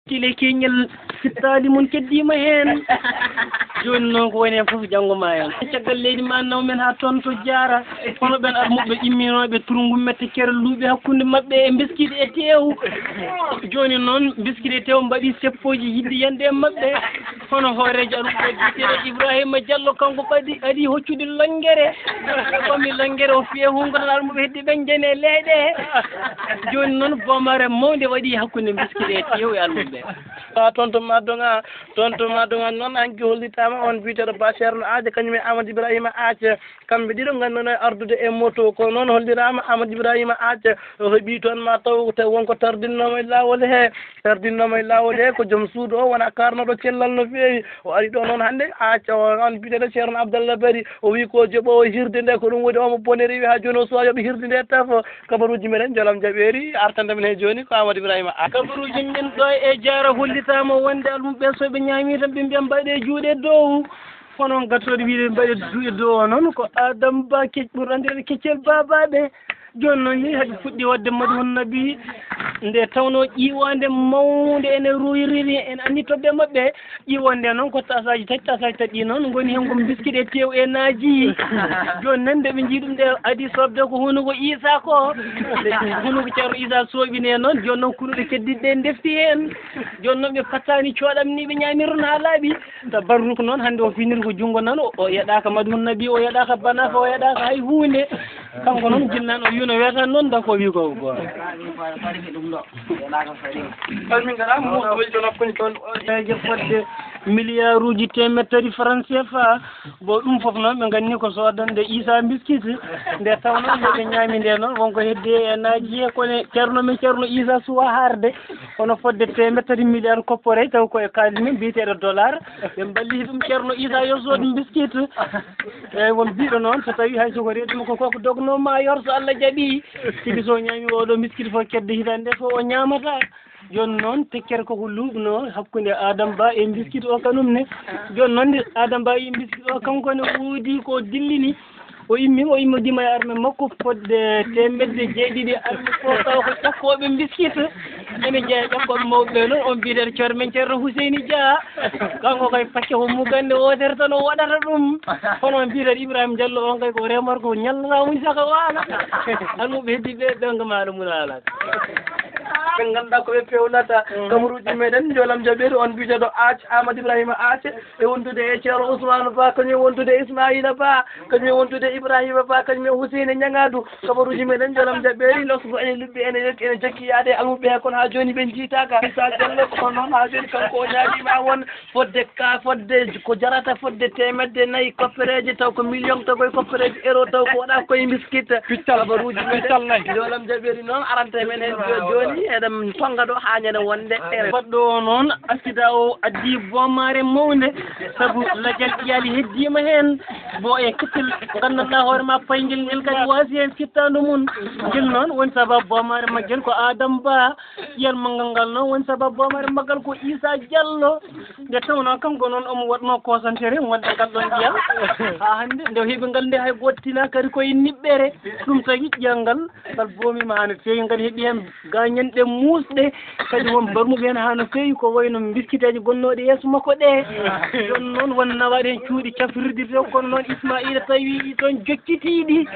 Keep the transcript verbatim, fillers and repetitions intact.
Tile keñel fittaali mum keddiima heen. Jooni noon ko woni heen fof janngo ma heen. Caggal leydi ma naw men haa toon to Jaara. Kono ɓeen almuɓɓe imminooɓe Turungu Mette Kere Luuɓi hakkunde maɓɓe e Mbiskit e Teew. Jooni noon Mbiskit e Teew mbaɗi seppooji yiɗde yande e maɓɓe. Hono hooreejo almuɓɓe biyeteeɗo Ibrahima Diallo, kanko ɓadi, adi hoccude Lanngere. Ɓami Lanngere o fiye hungo tan almuɓɓe heddi ɓen jene leyɗe. Jooni noon boomaare mawnde waɗi hakkunde Mbiskit e Teew e almuɓɓe. Ka tonto Madoŋa, tonto Madoŋa noon hanki hollitaama on biyeteeɗo Ba Ceerno Aaja, kañum e Amadou Ibrahima Aaja. Kamɓe ɗiɗo ngannduno e ardude e moto. Kono noon holliraama Amadou Ibrahima Aaja o heɓi toon ma taw te wonko tardinnooma e laawol he. Tardinnooma e laawol he ko joom suudu o wona kaarnooɗo cellal no feewi. O ari ɗo noon hannde Aaja o, on biyeteeɗo Ceerno Abdallah Bari. O wi ko joɓoowo hirde nde, ko ɗum woni omo bone rewi haa jooni o suwaa yoɓ hirde nde tafo. Kabaruuji meɗen jolam jaɓeeri artande men he jooni ko Amadou Ibrahima Aaja. Kabaruuji men ɗo e Jaara hollitaama wonde almuɓɓe so ɓe ñaami tan ɓe mbiya mbaɗe juuɗe dow. Kono on gattooɗo wiide mbaɗe juuɗe dow o noon ko Adam Ba kec-, ɓurɗo anndirede Keccel Baabaaɓe. Jooni noon yehi haɓe fuɗɗi waɗde Madhun Nabi nde tawnoo ƴiiwaande mawnde ene ruyriri, en anndi toɓɓe maɓɓe. Ƴiiwaande noon ko tasaaji tati, tasaaji tati ɗi noon ngoni heen ko Mbiskit e Teew e naaji. Jooni noon nde ɓe njii ɗum nde adii soɓde ko hunuko Iisaa ko. Nde hunuko Ceerno Iisaa sooɓinee noon, jooni noon kunuɗe keddiɗe ɗe ndefti heen. Jooni noon ɓe pattaani cooɗam ni ɓe ñaamiri noon haa laaɓi. Ta Barruk noon hannde o finiri ko junngo nano, o yeɗaaka Madhun Nabi, o yeɗaaka Banafa, o yeɗaaka hay huunde. Kanko noon jinnaano o yuno weetan noon da ko wi ko. Almin ngara mo ko woni toon hakkunde toon. Peeje fodde miliyaaruuji teemeɗɗe tati franc C F A. Bon, ɗum fof noon ɓe nganni ko soodande Iisaa Mbiskit. Nde tawnoo nde ɓe ñaami nde noon wonko heddi e naaji he, kono Ceerno men Ceerno Iisaa suwaa haarde. Kono fodde teemeɗɗe tati miliyaar kopporeeji taw ko e kaalis men biyeteeɗo dollar. Ɓe mballiti ɗum Ceerno Iisaa yo sood Mbiskit. Eeyi, won biiɗo noon so tawii hay so ko reedu makko ko ko dognoo ma yor so Allah jaɓii. Sibi so ñaami oɗo Mbiskit fof kedde hitaande fof o ñaamata. Jooni noon tekkere koko luuɓnoo hakkunde Adam Ba e Mbiskit o kanum ne. Jooni noon nde Adam Ba e Mbiskit o kanko ne woodi ko dillini. O immi, o immodiima e arme makko fodde teemeɗɗe jeeɗiɗi arme ko taw ko ƴakkooɓe Mbiskit. Ene jeya ƴakkooɓe mawɓe ɓe noon, on biyeteeɗo ceerno men Ceerno Huseyni Dia. Kanko kay pacce ko mugannde wootere tan o waɗata ɗum. Kono on biyeteeɗo Ibrahima Diallo on kay ko remorko ñallata mum saka waala. Almuɓe heddi ɓe ɓe ngam haala mum haalaaka. Ɓe ngannduɗaa ko ɓe pewnata. Kabaruuji meɗen, njoolam jaɓeeri, on biyeteeɗo Aac, Amadou Ibrahima Aac, e wondude e Ceerno Ousmane Ba, kañum e wondude e Ismaïla Ba, kañum e wondude e Ibrahima Ba, kañum e Huseyni Ñaŋaadu. Kabaruuji meɗen, njoolam jaɓeeri, losko ene luɓɓi, ene yokki, ene jokki yaade e almuɓɓe he, kono haa jooni ɓe njiitaaka. Issa Diallo, ko noon, haa jooni kanko o ñaagiima won fodde ka, fodde ko jarata fodde teemedde nayi koppereeje, taw ko million, taw koye koppereeje euro, taw ko waɗa koye Mbiskit. Piccal. Kabaruuji meɗen. Piccal nayi. Njoolam jaɓeeri noon, arante men heen jo-, jooni, eɗen tonnga ɗo haa ñande wonde. Baɗɗo o noon, accident o addi boomaare mawnde, sabu lajal ƴiyaali heddiima heen. Bo e kettel nganndanɗaa hoore ma, payngel ngel kadi waasi heen fittaandu mum. Ngel noon woni sababu boomaare maggel ko Adam Ba. Ƴiyal maggal ngal noon woni sababu boomaare maggal ko Issa Diallo. Nde tawnoo kanko noon omo waɗnoo concentré waɗde ngal ɗoon ƴiyal. Haa hannde nde o heɓi ngal nde hay gooto tinaa kadi koye niɓɓere. Ɗum tagi ƴiyal ngal, ngal boomiima haa no feewi, ngal heɓi heen gaañanɗe muusɗe. Kadi won barmuɓe heen haa no feewi ko wayno mbiskiteeje gonnooɗe yeeso makko ɗe. Jooni noon won nawaaɗo heen cuuɗi cafrirde to, kono noon Ismaila tawi toon jokkitiiɗi.